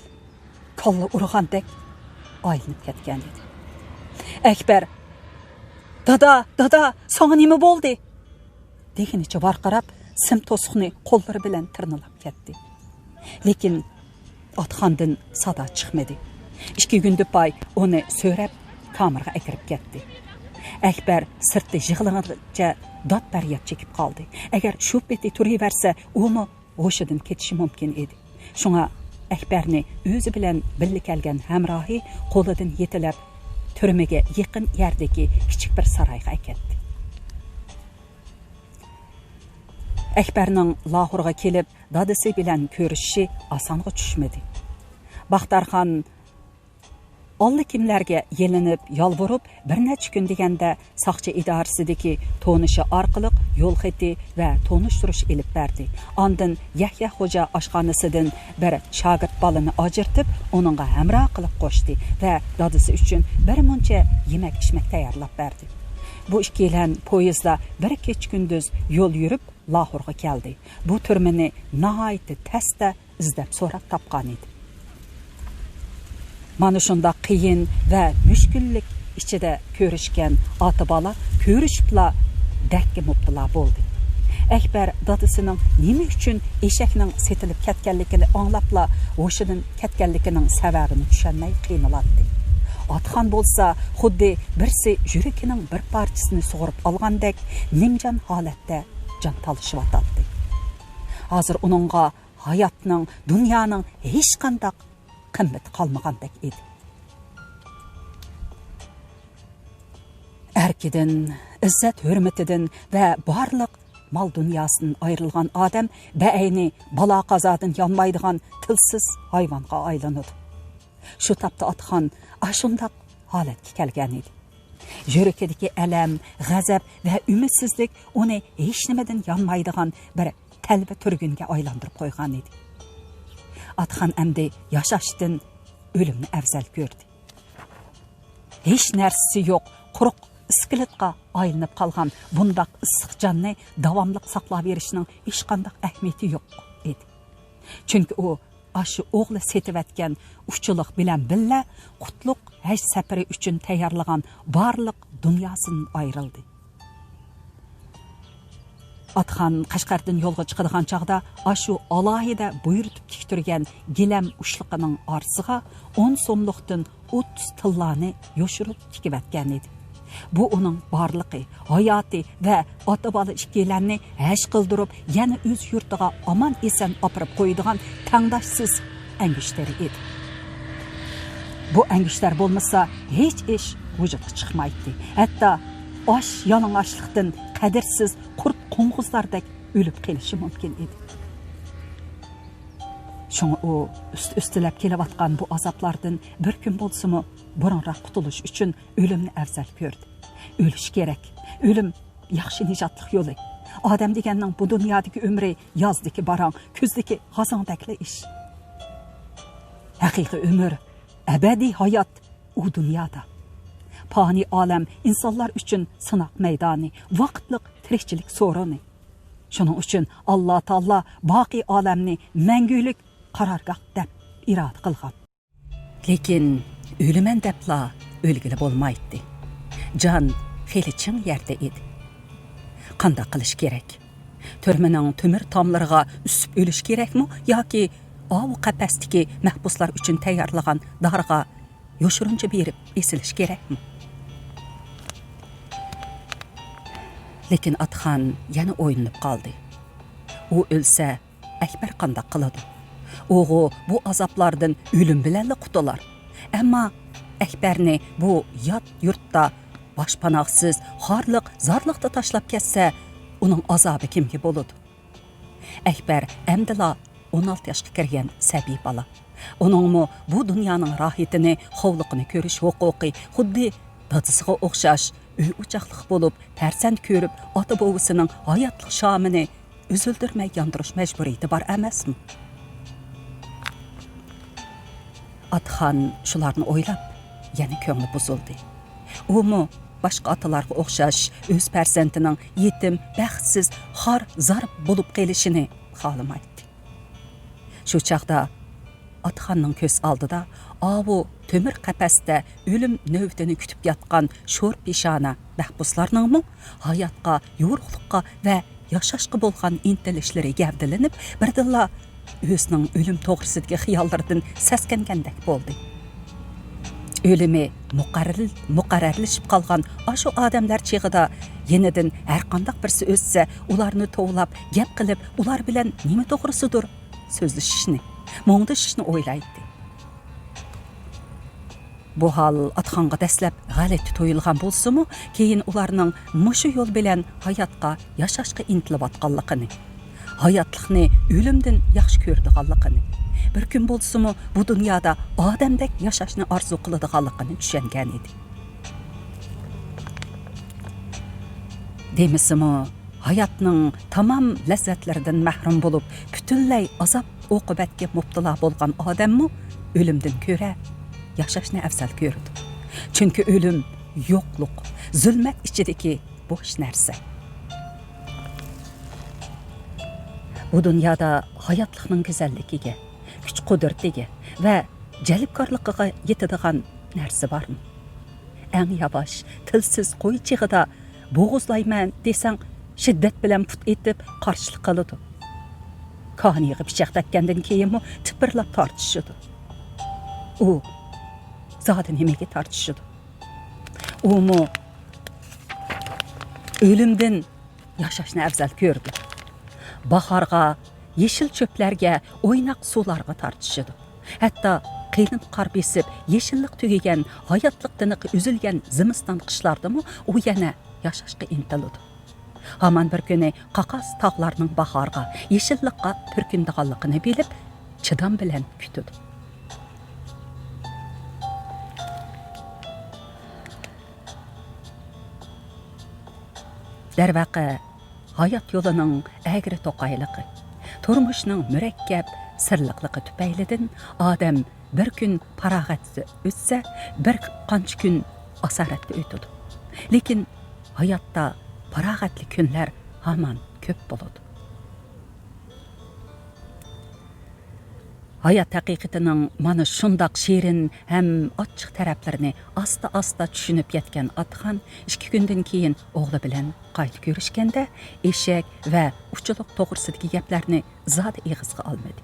كاللا ئۇرغاندەك ئايلىنىپ كەتكەن ئىدى. ئەكبەر، «دادا، دادا، ساڭا نېمە بولدى؟» دېگىنىچە ۋارقىراپ، سىم توسۇقنى قوللىرى بىلەن تىرنىلاپ كەتتى. لېكىن ئاتىخاندىن سادا چىقمىدى. ئىككى گۇندىپاي ئۇنى سۆرەپ، كامېرغا ئەكىرىپ كەتتى. ئەكبەر سىرتتا يىغلىغىنىچە داد-پەرياد چېكىپ قالدى. ئەگەر شۇ پېتى تۇرۇۋەرسە، ئۇمۇ ھوشىدىن كېتىشى مۇمكىن ئىدى. شۇڭا ئەكبەرنى ئۆزى بىلەن بىللە كەلگەن ھەمراھى قولىدىن يېتىلەپ، تۈرمىگە يېقىن يەردىكى كىچىك بىر سارايغا ئەكەتتى. ئەكبەرنىڭ لاھورغا كېلىپ، دادىسى بىلەن كۆرۈشۈشى ئاسانغا چۈشمىدى. باختارخان ئاللىكىملەرگە يېلىنىپ، يالۋۇرۇپ، بىر نەچچە كۈن دېگەندە ساقچى ئىدارىسىدىكى تونۇشى ئارقىلىق يول خېتى ۋە تونۇشتۇرۇش ئېلىپ بەردى. ئاندىن يەھيا خوجا ئاشخانىسىدىن بىر شاگىرت بالىنى ئاجرىتىپ، ئۇنىڭغا ھەمراھ قىلىپ قوشتى ۋە دادىسى ئۈچۈن بىر مۇنچە يېمەك-ئىچمەك تەييارلاپ بەردى. بۇ ئىككىيلەن پويىزدا بىر كېچە-كۈندۈز يول يۈرۈپ، لاھورغا كەلدى. بۇ تۈرمىنى ناھايىتى تەستە ئىزدەپ سوراپ تاپقان ئىدى. مانا شۇنداق قىيىن ۋە مۈشكۈللۈك ئىچىدە كۆرۈشكەن ئاتا-بالا كۆرۈشۈپلا دەردكە مۇپتىلا بولدى. ئەكبەر دادىسىنىڭ نېمە ئۈچۈن ئېشەكنىڭ سېتىلىپ كەتكەنلىكىنى ئاڭلاپلا ھوشىدىن كەتكەنلىكىنىڭ سەۋەبىنى چۈشەنمەي قىينىلاتتى. ئاتىخان بولسا خۇددى بىرسى يۈرىكىنىڭ بىر پارچىسىنى سۇغۇرۇپ ئالغاندەك نىمجان ھالەتتە جان تالىشىۋاتاتتى. ھازىر ئۇنىڭغا ھاياتنىڭ، دۇنيانىڭ ھېچقانداق قىممىتى قالمىغاندەك ئىدى. ئەركىدىن، ئىززەت-ھۆرمىتىدىن ۋە بارلىق مال دۇنياسىدىن ئايرىلغان ئادەم بەئەينى بالا-قازادىن يانمايدىغان تىلسىز ھايۋانغا ئايلىنىدۇ. شۇ تاپتا ئاتخان ئاشۇنداق ھالەتكە كەلگەن ئىدى. يۈرىكىدىكى ئەلەم، غەزەپ ۋە ئۈمىدسىزلىك ئۇنى ھېچنېمىدىن يانمايدىغان بىر تەلۋە تۈرگۈنگە ئايلاندۇرۇپ قويغان ئىدى. ئاتخان ئەمدى ياشاشتىن ئۆلۈمنى ئەۋزەل كۆردى. ھېچ نەرسىسى يوق، قۇرۇق ئىسكىلىتقا ئايلىنىپ قالغان بۇنداق ئىسسىق جاننى داۋاملىق ساقلاۋېرىشنىڭ ھېچقانداق ئەھمىيىتى يوق ئىدى. چۈنكى ئۇ ئاشۇ ئوغلى سېتىۋەتكەن ئۇچىلىق بىلەن بىللە قۇتلۇق ھەج سەپىرى ئۈچۈن تەييارلىغان بارلىق دۇنياسىدىن ئايرىلدى. ئاتخان قەشقەردىن يولغا چىقىدىغان چاغدا ئاشۇ ئالاھىدە بۇيرۇتۇپ تىكتۈرگەن گىلەم ئۇچلۇقىنىڭ ئارىسىغا ئون سوملۇقتىن ئوتتۇز تىللانى يوشۇرۇپ تىكىۋەتكەن ئىدى. بۇ ئۇنىڭ بارلىقى، ھاياتى ۋە ئاتا-بالا ئىككىيلەننى ھەج قىلدۇرۇپ، يەنە ئۆز يۇرتىغا ئامان-ئېسەن ئاپىرىپ قويىدىغان تەڭداشسىز ئەڭگۈشتەر ئىدى. بۇ ئەڭگۈشتەر بولمىسا، ھېچ ئىش ۋۇجۇدقا چىقمايتتى. ھەتتا ئاچ يالىڭاچلىقتىن قەدىرسىز قۇرت-قوڭغۇزلاردەك ئۆلۈپ قېلىشى مۇمكىن ئىدى. شۇڭا ئۇ ئۈست-ئۈستىلەپ كېلىۋاتقان بۇ ئازابلاردىن بىر كۈن بولسىمۇ بۇرۇنراق قۇتۇلۇش ئۈچۈن ئۆلۈمنى ئەۋزەل كۆردى. ئۆلۈش كېرەك. ئۆلۈم ياخشى نىجاتلىق يولى. ئادەم دېگەننىڭ بۇ دۇنيادىكى ئۆمرى يازدىكى باراڭ، كۈزدىكى غازاڭدەكلا ئىش. ھەقىقىي ئۆمۈر، ئەبەدىي ھايات ئۇ دۇنيادا. پانىي ئالەم ئىنسانلار ئۈچۈن سىناق مەيدانى، ۋاقىتلىق تىرىكچىلىك سورۇنى. شۇنىڭ ئۈچۈن ئاللا تائالا باقىي ئالەمنى مەڭگۈلۈك قارارگاھ دەپ ئىرادە قىلغان. لېكىن ئۆلىمەن دەپلا ئۆلگىلى بولمايتتى. جان خېلى چىڭ يەردە ئىدى. قانداق قىلىش كېرەك؟ تۈرمىنىڭ تۆمۈر تاملىرىغا ئۈسۈپ ئۆلۈش كېرەكمۇ ياكى ئاۋۇ قەپەستىكى مەھبۇسلار ئۈچۈن تەييارلىغان دارغا يوشۇرۇنچە بېرىپ ئېسىلىش كېرەكمۇ؟ لېكىن ئاتخان يەنە ئويلىنىپ قالدى. ئۇ ئۆلسە، ئەكبەر قانداق قىلىدۇ؟ ئۇغۇ بۇ ئازابلاردىن ئۆلۈم بىلەنلا قۇتۇلار. ئەمما ئەكبەرنى بۇ يات يۇرتتا باشپاناھسىز، خارلىق، زارلىقتا تاشلاپ كەتسە، ئۇنىڭ ئازابى كىمگە بولىدۇ؟ ئەكبەر ئەمدىلا ئون ئالتە ياشقا كىرگەن سەبىي بالا. ئۇنىڭمۇ بۇ دۇنيانىڭ راھىتىنى، خوۋلۇقىنى كۆرۈش ھوقۇقى خۇددى دادىسىغا ئوخشاش ئۆي-ئوچاقلىق بولۇپ، پەرزەنت كۆرۈپ، ئاتا-بوۋىسىنىڭ ھاياتلىق شامىنى ئۈزۈلدۈرمەي ياندۇرۇش مەجبۇرىيىتى بار ئەمەسمۇ؟ ئاتخان شۇلارنى ئويلاپ، يەنە كۆڭلى بۇزۇلدى. ئۇمۇ باشقا ئاتىلارغا ئوخشاش ئۆز پەرزەنتىنىڭ يېتىم، بەختسىز، خار-زار بولۇپ قېلىشىنى خالىمايتتى. شۇ چاغدا ئاتخاننىڭ كۆز ئالدىدا ئاۋۇ تۆمۈر قەپەستە ئۆلۈم نۆۋىتىنى كۈتۈپ ياتقان شور پېشانە مەھبۇسلارنىڭمۇ ھاياتقا، يورۇقلۇققا ۋە ياشاشقا بولغان ئىنتىلىشلىرى گەۋدىلىنىپ، بىردىنلا ئۆزىنىڭ ئۆلۈم توغرىسىدىكى خىياللىرىدىن سەسكەنگەندەك بولدى. ئۆلۈمى مۇقەررەر-، مۇقەررەرلىشىپ قالغان ئاشۇ ئادەملەر چېغىدا يېنىدىن ھەرقانداق بىرسى ئۆتسە، ئۇلارنى توۋلاپ، گەپ قىلىپ، ئۇلار بىلەن نېمە توغرىسىدۇر سۆزلىشىشنى، مۇڭدىشىشنى ئويلايتتى. بۇ ھال ئاتخانغا دەسلەپ غەلىتە تۇيۇلغان بولسىمۇ، كېيىن ئۇلارنىڭ مۇشۇ يول بىلەن ھاياتقا، ياشاشقا ئىنتىلىۋاتقانلىقىنى، ھاياتلىقنى ئۆلۈمدىن ياخشى كۆرىدىغانلىقىنى، بىر كۈن بولسىمۇ بۇ دۇنيادا ئادەمدەك ياشاشنى ئارزۇ قىلىدىغانلىقىنى چۈشەنگەن ئىدى. دېمىسىمۇ، ھاياتنىڭ تامام لەززەتلىرىدىن مەھرۇم بولۇپ، پۈتۈنلەي ئازاب-ئوقۇبەتكە مۇپتىلا بولغان ئادەممۇ ئۆلۈمدىن كۆرە ياشاشنى ئەۋزەل كۆرىدۇ. چۈنكى ئۆلۈم يوقلۇق، زۇلمەت ئىچىدىكى بوش نەرسە. بۇ دۇنيادا ھاياتلىقنىڭ گۈزەللىكىگە، كۈچ-قۇدرىتىگە ۋە جەلپكارلىقىغا يېتىدىغان نەرسە بارمۇ؟ ئەڭ ياۋاش، تىلسىز قوي چېغىدا بوغۇزلايمەن دېسەڭ، شىددەت بىلەن پۇت ئېتىپ قارشىلىق قىلىدۇ. كانىيىغا پىچاق تەگكەندىن كېيىنمۇ تىپىرلاپ تارتىشىدۇ. ئۇ زادى نېمىگە تارتىشىدۇ؟ ئۇمۇ ئۆلۈمدىن ياشاشنى ئەۋزەل كۆرىدۇ. باھارغا، يېشىل چۆپلەرگە، ئويناق سۇلارغا تارتىشىدۇ. ھەتتا قېلىن قار بېسىپ، يېشىللىق تۈگىگەن، ھاياتلىق تىنىقى ئۈزۈلگەن زىمىستان قىشلاردىمۇ ئۇ يەنە ياشاشقا ئىنتىلىدۇ. ھامان بىر كۈنى قاقاس تاغلارنىڭ باھارغا، يېشىللىققا پۈركۈنىدىغانلىقىنى بىلىپ، چىدام بىلەن كۈتىدۇ. دەرۋەقە، ھايات يولىنىڭ ئەگرى توقايلىقى، تۇرمۇشنىڭ مۇرەككەپ سىرلىقلىقى تۈپەيلىدىن ئادەم بىر كۈن پاراغەتتە ئۆتسە، بىر قانچە كۈن ئاسارەتتە ئۆتىدۇ. لېكىن ھاياتتا پاراغەتلىك كۈنلەر ھامان كۆپ بولىدۇ. ھايات ھەقىقىتىنىڭ مانا شۇنداق شېرىن ھەم ئاچچىق تەرەپلىرىنى ئاستا-ئاستا چۈشىنىپ يەتكەن ئاتىخان ئىككى كۈندىن كېيىن ئوغلى بىلەن قايتا كۆرۈشكەندە، ئېشەك ۋە ئۇچىلىق توغرىسىدىكى گەپلەرنى زادى ئېغىزغا ئالمىدى.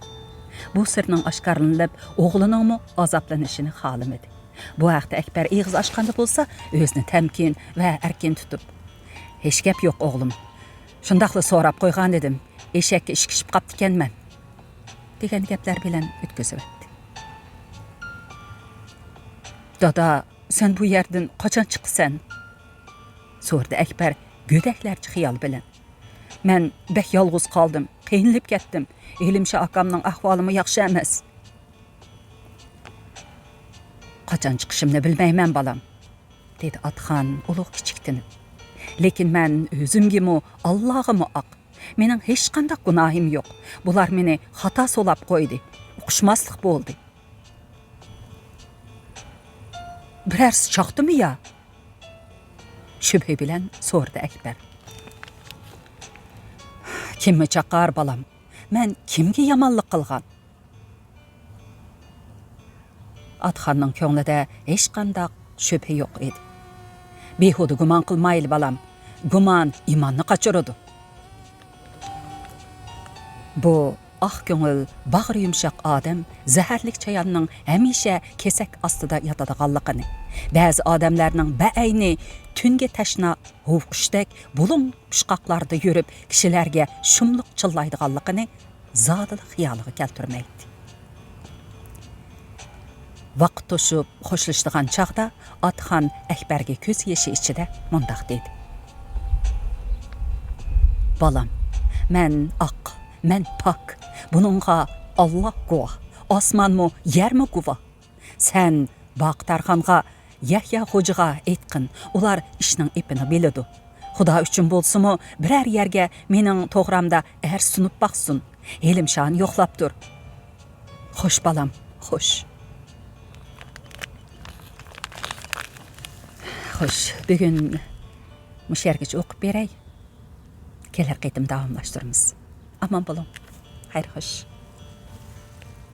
بۇ سىرنىڭ ئاشكارىلىنىپ، ئوغلىنىڭمۇ ئازابلىنىشىنى خالىمىدى. بۇ ھەقتە ئەكبەر ئېغىز ئاچقاندا بولسا، ئۆزىنى تەمكىن ۋە ئەركىن تۇتۇپ، «ھېچ گەپ يوق، ئوغلۇم. شۇنداقلا سوراپ قويغانىدىم، ئېشەككە ئىشىكىشىپ قاپتىكەنمەن» دېگەن گەپلەر بىلەن ئۆتكۈزۈۋەتتى. «دادا، سەن بۇ يەردىن قاچان چىقىسەن؟» سورىدى ئەكبەر گۆدەكلەرچە خىيال بىلەن. «مەن بەك يالغۇز قالدىم، قىينىلىپ كەتتىم. ھېلىمشا ئاكامنىڭ ئەھۋالىمۇ ياخشى ئەمەس.» «قاچان چىقىشىمنى بىلمەيمەن، بالام»، دېدى ئاتىخان ئۇلۇغ كىچىكتىنىپ. «لېكىن مەن ئۆزۈمگىمۇ، ئاللاغىمۇ ئاق. مېنىڭ ھېچقانداق گۇناھىم يوق. بۇلار مېنى خاتا سولاپ قويدى. ئۇقۇشماسلىق بولدى.» «بىرەرسى چاقتىمۇ يا؟» شۈبھە بىلەن سورىدى ئەكبەر. «كىممۇ چاقار، بالام؟ مەن كىمگە يامانلىق قىلغان؟» ئاتىخاننىڭ كۆڭلىدە ھېچقانداق شۈبھە يوق ئىدى. «بىھۇدە گۇمان قىلمايلى، بالام. گۇمان ئىماننى قاچۇرىدۇ.» بۇ ئاق كۆڭۈل، باغرى يۇمشاق ئادەم زەھەرلىك چاياننىڭ ھەمىشە كېسەك ئاستىدا ياتىدىغانلىقىنى، بەزى ئادەملەرنىڭ بەئەينى تۈنگە تەشنا ھوۋقۇشتەك بۇلۇڭ پۇچقاقلاردا يۈرۈپ، كىشىلەرگە شۇملۇق چىللايدىغانلىقىنى زادىلا خىيالىغا كەلتۈرمەيتتى. ۋاقىت توشۇپ خوشلىشىدىغان چاغدا ئاتىخان ئەكبەرگە كۆز يېشى ئىچىدە مۇنداق دېدى: «بالام، مەن ئاق، مەن پاك. بۇنىڭغا ئاللا گۇۋاھ، ئاسمانمۇ، يەرمۇ گۇۋاھ. سەن باقى تارخانغا، يەھيا خوجىغا ئېيتقىن، ئۇلار ئىشنىڭ ئېپىنى بىلىدۇ. خۇدا ئۈچۈن بولسىمۇ، بىرەر يەرگە مېنىڭ توغرامدا ئەرز سۇنۇپ باقسۇن. ھېلىمشانى يوقلاپ تۇر. خوش، بالام، خوش.» خوش، بۈگۈن مۇشۇ يەرگىچە ئوقۇپ بېرەي. كېلەر قېتىم داۋاملاشتۇرىمىز. ئامان بولۇڭ. خەير خوش.